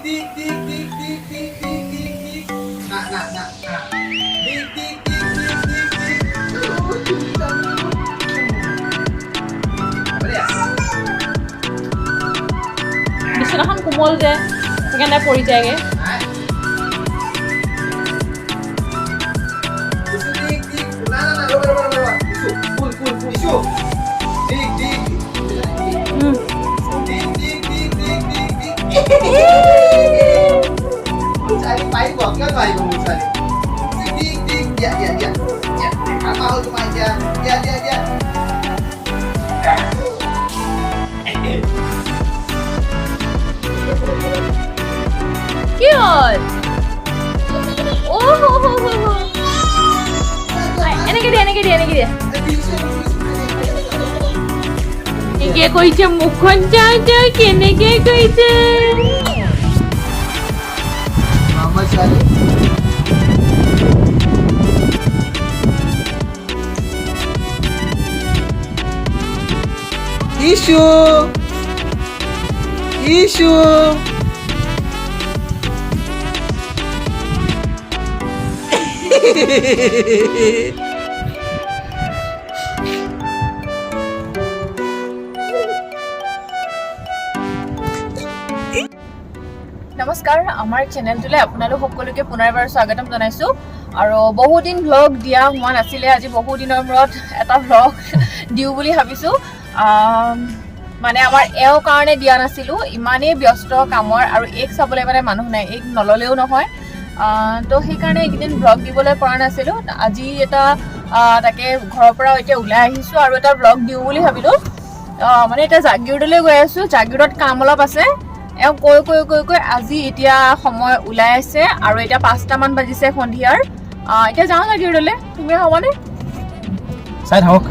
দিক দিক দিক দিক দিক দিক দিক দিক না না না না দিক দিক দিক দিক দিক দিক। বিছনাখন কোমল যে, সেইকাৰণে পৰি যায়গে। কি হ'ল? অ' হো হো হো হো, এনেকে দিয়ে, এনেকে দিয়ে, এনেকে দিয়ে। কেনেকে কৰিছে মুখখন চাওঁ চাওঁ, কেনেকে কৰিছে। Issue issue. নমস্কাৰ, আমাৰ চেনেলটোলৈ আপোনালোক সকলোকে পুনৰ এবাৰ স্বাগতম জনাইছোঁ। আৰু বহুদিন ভ্লগ দিয়া হোৱা নাছিলে, আজি বহুদিনৰ মূৰত এটা ভ্লগ দিওঁ বুলি ভাবিছোঁ। মানে আমাৰ এওঁৰ কাৰণে দিয়া নাছিলোঁ, ইমানেই ব্যস্ত কামৰ, আৰু এইক চাবলৈ মানে মানুহ নাই, এইক নল'লেও নহয়। তো সেইকাৰণে এইকেইদিন ভ্লগ দিবলৈ পৰা নাছিলোঁ। আজি এটা তাকে ঘৰৰ পৰা এতিয়া ওলাই আহিছোঁ আৰু এটা ভ্লগ দিওঁ বুলি ভাবিলোঁ। মানে এতিয়া জাগীৰোডলৈ গৈ আছোঁ, জাগীৰোডত কাম অলপ আছে। এওঁ কৈ কৈ কৈ কৈ আজি এতিয়া সময় ওলাই আছে আৰু এতিয়া 5টামান বাজিছে সন্ধিয়াৰ। এতিয়া যাওঁ জাগীৰোডলৈ, তুমি হ'বনে? চাই থাকক।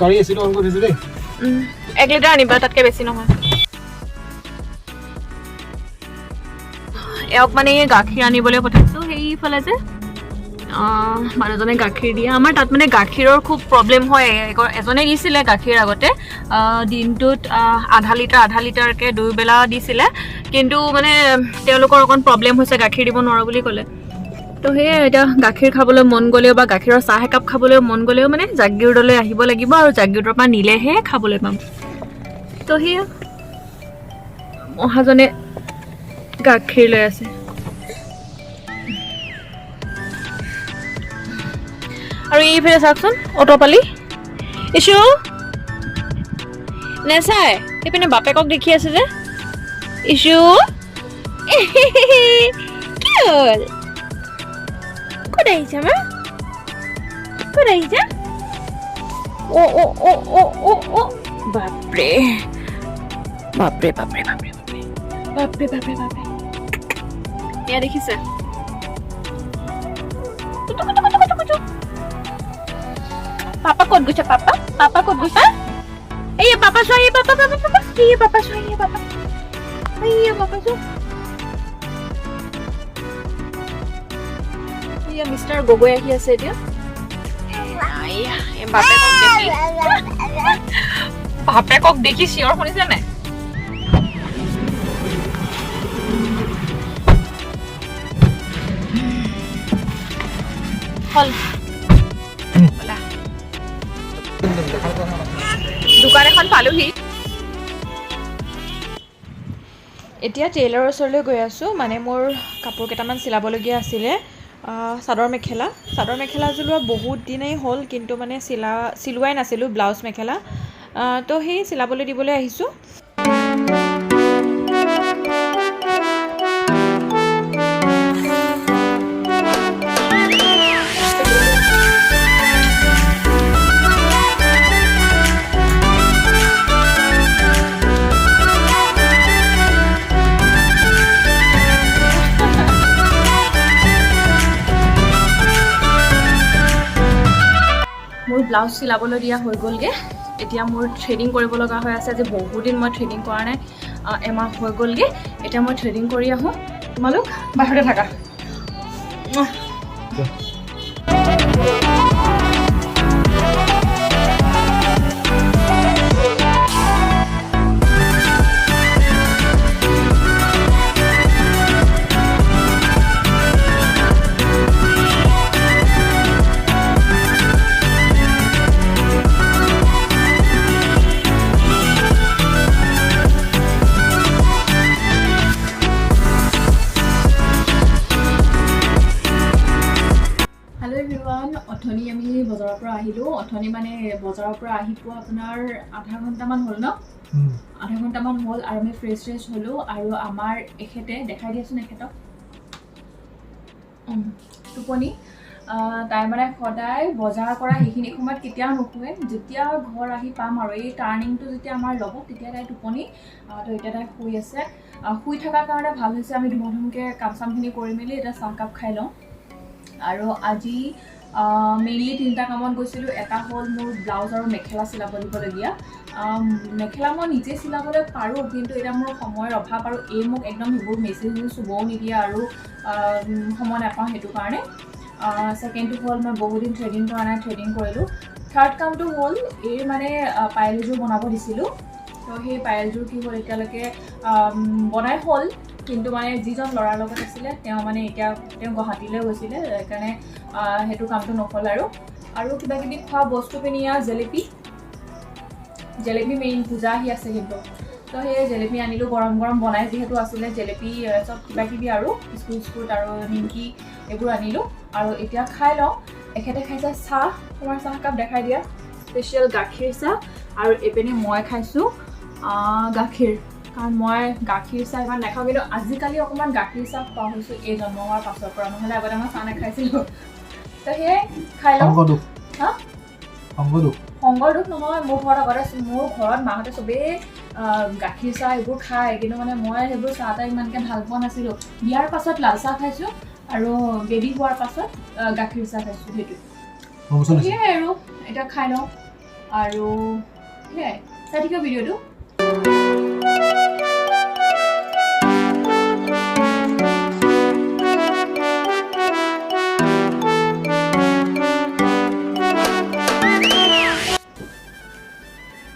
গাড়ী এচিটো অন কৰি দিছো দেই। 1 লিটাৰ আনিবা, তাতকৈ বেছি নহয়। এওঁক মানে গাখীৰ আনিবলৈ পঠাইছোঁ সেইফালে যে মানুহজনে গাখীৰ দিয়ে। আমাৰ তাত মানে গাখীৰৰ খুব প্ৰব্লেম হয়। এজনে দিছিলে গাখীৰ আগতে, দিনটোত আধা লিটাৰ আধা লিটাৰকৈ দুবেলা দিছিলে, কিন্তু মানে তেওঁলোকৰ অকণ প্ৰব্লেম হৈছে, গাখীৰ দিব নোৱাৰোঁ বুলি ক'লে। তো সেয়াই, এতিয়া গাখীৰ খাবলৈ মন গ'লেও বা গাখীৰৰ চাহ একাপ খাবলৈ মন গ'লেও মানে জাগীৰোডলৈ আহিব লাগিব আৰু জাগীৰোডৰ পৰা নিলেহে খাবলৈ পাম। তো সেয়া মহাজনে গাখীৰ লৈ আছে। আৰু এইফালে চাওকচোন অটপালি ইছু নেচাই, সেইপিনে বাপেকক দেখি আছে যে। ইছু কি হ'ল? ক'ত আহিছা মা? ক'ত আহিছা? অ অ অ অ অ অ, বাপৰে বাপৰে বাপৰে বাপৰে বাপৰে বাপৰে বাপৰে বাপৰে। এয়া দেখিছে, পাপা ক'ত গৈছে? পাপা পাপা ক'ত গৈছে? এই পাপা চোৱা, এই পাপা পাপা পাপা, এই পাপা চোৱা, এই পাপা, এই পাপা চোৱা। এয়া মিষ্টাৰ গগৈ আহি আছে এতিয়া। বাপেকক দেখি চিঞৰ শুনিছে নাই? হ'ল, দোকান এখন পালোহি। এতিয়া টেইলাৰৰ ওচৰলৈ গৈ আছোঁ। মানে মোৰ কাপোৰ কেইটামান চিলাবলগীয়া আছিলে, চাদৰ মেখেলা। চাদৰ মেখেলা চিলোৱা বহুত দিনেই হ'ল, কিন্তু মানে চিলোৱাই নাছিলোঁ ব্লাউজ মেখেলা। তো সেই চিলাবলৈ দিবলৈ আহিছোঁ। মোৰ ব্লাউজ চিলাবলৈ দিয়া হৈ গ'লগৈ। এতিয়া মোৰ থ্ৰেডিং কৰিব লগা হৈ আছে। আজি বহুদিন মই থ্ৰেডিং কৰা নাই, এমাহ হৈ গ'লগৈ। এতিয়া মই থ্ৰেডিং কৰি আহোঁ, তোমালোক বাহিৰতে থাকা। হেল্ল' এভৰিৱান, অথনি আমি বজাৰৰ পৰা আহিলোঁ। অথনি মানে বজাৰৰ পৰা আহি পোৱা আপোনাৰ আধা ঘণ্টামান হ'ল ন? আধা ঘণ্টামান হ'ল আৰু আমি ফ্ৰেছ ফ্ৰেছ হ'লোঁ। আৰু আমাৰ এখেতে, দেখাই দিয়াচোন এখেতক, টোপনি। তাই মানে সদায় বজাৰ কৰা সেইখিনি সময়ত কেতিয়াও নুশুৱে। যেতিয়া ঘৰ আহি পাম আৰু এই টাৰ্ণিংটো যেতিয়া আমাৰ ল'ব তেতিয়া তাই টোপনি। তো এতিয়া তাই শুই আছে। শুই থকাৰ কাৰণে ভাল হৈছে, আমি ধুমা ধুমকৈ কাম চামখিনি কৰি মেলি এতিয়া চাহকাপ খাই লওঁ। আৰু আজি মেইনলি তিনিটা কামত গৈছিলোঁ। এটা হ'ল মোৰ ব্লাউজ আৰু মেখেলা চিলাব দিবলগীয়া। মেখেলা মই নিজে চিলাবলৈ পাৰোঁ, কিন্তু এতিয়া মোৰ সময়ৰ অভাৱ আৰু এই মোক একদম সেইবোৰ মেচিন চুবও নিদিয়ে আৰু সময় নাপাওঁ সেইটো কাৰণে। ছেকেণ্ডটো হ'ল মই বহুদিন থ্ৰেডিং কৰা নাই, থ্ৰেডিং কৰিলোঁ। থাৰ্ড কামটো হ'ল এই মানে পায়েলযোৰ বনাব দিছিলোঁ। তো সেই পায়েলযোৰ কি হ'ল, এতিয়ালৈকে বনাই হ'ল, কিন্তু মানে যিজন ল'ৰাৰ লগত আছিলে তেওঁ মানে এতিয়া তেওঁ গুৱাহাটীলৈ গৈছিলে, সেইকাৰণে সেইটো কামটো নহ'ল। আৰু আৰু কিবা কিবি খোৱা বস্তু পিনি জেলেপি, জেলেপি মেইন, পূজা আহি আছে কিন্তু, তো সেই জেলেপি আনিলোঁ গৰম গৰম বনাই যিহেতু আছিলে জেলেপি চব কিবা কিবি আৰু বিস্কুট চিস্কুট আৰু নিমকি এইবোৰ আনিলোঁ। আৰু এতিয়া খাই লওঁ। এখেতে খাইছে চাহ, তোমাৰ চাহকাপ দেখাই দিয়া, স্পেচিয়েল গাখীৰ চাহ। আৰু এইপিনে মই খাইছোঁ গাখীৰ, কাৰণ মই গাখীৰ চাহ ইমান নাখাওঁ, কিন্তু আজিকালি অকণমান গাখীৰ চাহ খোৱা হৈছোঁ এই জন্ম হোৱাৰ পাছৰ পৰা, নহ'লে আগতে মই চাহ নাখাইছিলোঁ। তো সেয়াই খাই লওঁ। হা, সংগৰ দুখ নহয়, মোৰ ঘৰত আগতে মোৰ ঘৰত মাহঁতে চবেই গাখীৰ চাহ এইবোৰ খায়, কিন্তু মানে মই সেইবোৰ চাহ তাহ ইমানকৈ ভাল পোৱা নাছিলোঁ। বিয়াৰ পাছত লাল চাহ খাইছোঁ আৰু বেবী হোৱাৰ পাছত গাখীৰ চাহ খাইছোঁ, সেইটোৱে। সেয়াই আৰু এতিয়া খাই লওঁ আৰু সেয়াই চাই থাকিব ভিডিঅ'টো।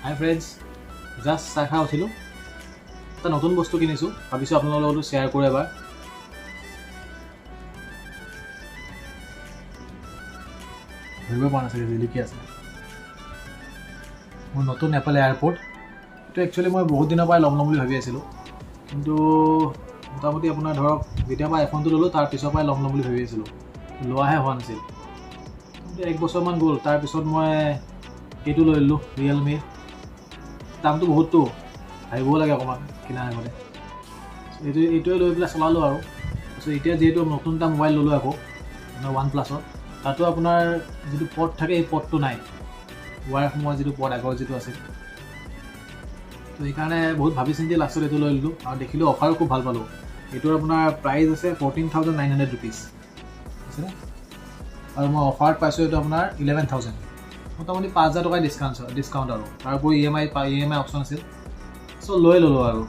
হাই ফ্ৰেণ্ডছ, জাষ্ট চাহ খাই উঠিলোঁ। এটা নতুন বস্তু কিনিছোঁ, ভাবিছোঁ আপোনালোকৰ লগতো শ্বেয়াৰ কৰোঁ এবাৰ। ধৰিব পৰা নাছিলে জিলিকি আছে। মোৰ নতুন এপল এয়াৰপৰ্ট। এইটো একচুৱেলি মই বহুত দিনৰ পৰাই ল'ম ল'ম বুলি ভাবি আছিলোঁ, কিন্তু মোটামুটি আপোনাৰ ধৰক যেতিয়াৰ পৰা আইফোনটো ল'লোঁ তাৰ পিছৰ পৰাই ল'ম ল'ম বুলি ভাবি আছিলোঁ, লোৱাহে হোৱা নাছিল। কিন্তু এক বছৰমান গ'ল, তাৰপিছত মই এইটো লৈ ল'লোঁ ৰিয়েলমি। দামটো বহুততো, ভাবিবও লাগে অকণমান কিনাৰ আগতে। এইটোৱে লৈ পেলাই চলালোঁ আৰু। তাৰপিছত এতিয়া যিহেতু নতুন এটা মোবাইল ল'লোঁ আকৌ আপোনাৰ ওৱান প্লাছৰ, তাতো আপোনাৰ যিটো পট থাকে সেই পটটো নাই, ৱায়াৰ সোমোৱা যিটো পট আগৰ যিটো আছিল। তো সেইকাৰণে বহুত ভাবি চিন্তি লাষ্টত এইটো লৈ ল'লোঁ। আৰু দেখিলোঁ অফাৰো খুব ভাল পালোঁ। এইটোৰ আপোনাৰ প্ৰাইচ আছে 14,900 ৰুপিজ আছেনে, আৰু মই অফাৰত পাইছোঁ এইটো আপোনাৰ 11,000, মোটামুটি 5,000 টকাই ডিছকাউণ্ট আৰু। তাৰ উপৰি ই এম আই অপশ্যন আছিল, চ' লৈ ল'লোঁ আৰু।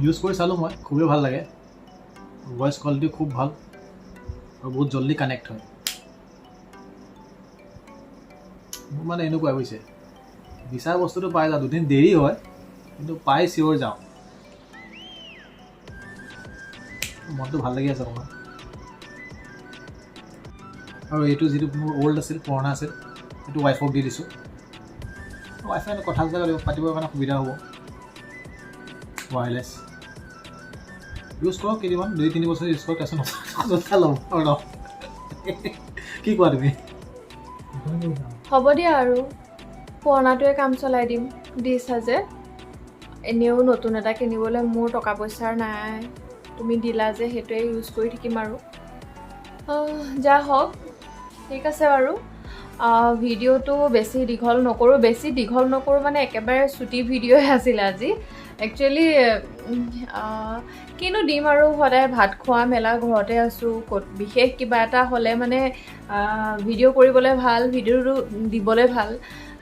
ইউজ কৰি চালোঁ মই, খুবেই ভাল লাগে। ভইচ কোৱালিটি খুব ভাল আৰু বহুত জল্দি কানেক্ট হয়। মোৰ মানে এনেকুৱা বুজিছে, বিচাৰ বস্তুটো পাই যাওঁ, দুদিন দেৰি হয় কিন্তু পাই চিয়'ৰ যাওঁ। মনটো ভাল লাগি আছে অকণমান। আৰু এইটো যিটো মোৰ অ'ল্ড আছিল, পুৰণা আছিল, সেইটো ৱাইফক দি দিছোঁ। ৱাইফে কথা চথা পাতিবৰ কাৰণে সুবিধা হ'ব। ৱায়াৰলেছ ইউজ কৰক কেইদিনমান, 2-3 বছৰ ইউজ কৰক, তাৰপিছত নতুন ল'ব আৰু ন কি কোৱা তুমি? হ'ব দিয়া, আৰু পুৰণাটোৱে কাম চলাই দিম দিছা যে, এনেও নতুন এটা কিনিবলৈ মোৰ টকা পইচাৰ নাই, তুমি দিলা যে সেইটোৱে ইউজ কৰি থাকিম আৰু। যা হওক, ঠিক আছে বাৰু। ভিডিঅ'টো বেছি দীঘল নকৰোঁ, বেছি দীঘল নকৰোঁ মানে একেবাৰে চুটি ভিডিঅ'ই আছিলে আজি। একচুৱেলি কিনো দিম আৰু, সদায় ভাত খোৱা মেলা ঘৰতে আছোঁ। ক'ত বিশেষ কিবা এটা হ'লে মানে ভিডিঅ' কৰিবলৈ ভাল, ভিডিঅ'টো দিবলৈ ভাল,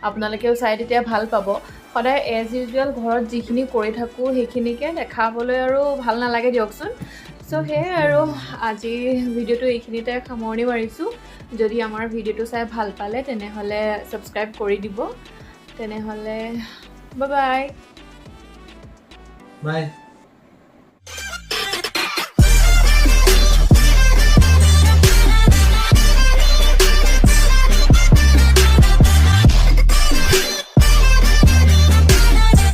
আপোনালোকেও চাই তেতিয়া ভাল পাব। সদায় এজ ইউজুৱেল ঘৰত যিখিনি কৰি থাকোঁ, সেইখিনিকে দেখাবলৈ আৰু ভাল নালাগে দিয়কচোন। চ' সেয়াই আৰু, আজি ভিডিঅ'টো এইখিনিতে সামৰণি মাৰিছোঁ। যদি আমাৰ ভিডিঅ'টো চাই ভাল পালে, তেনেহ'লে ছাবস্ক্ৰাইব কৰি দিব। তেনেহ'লে বাই বাই। বাই।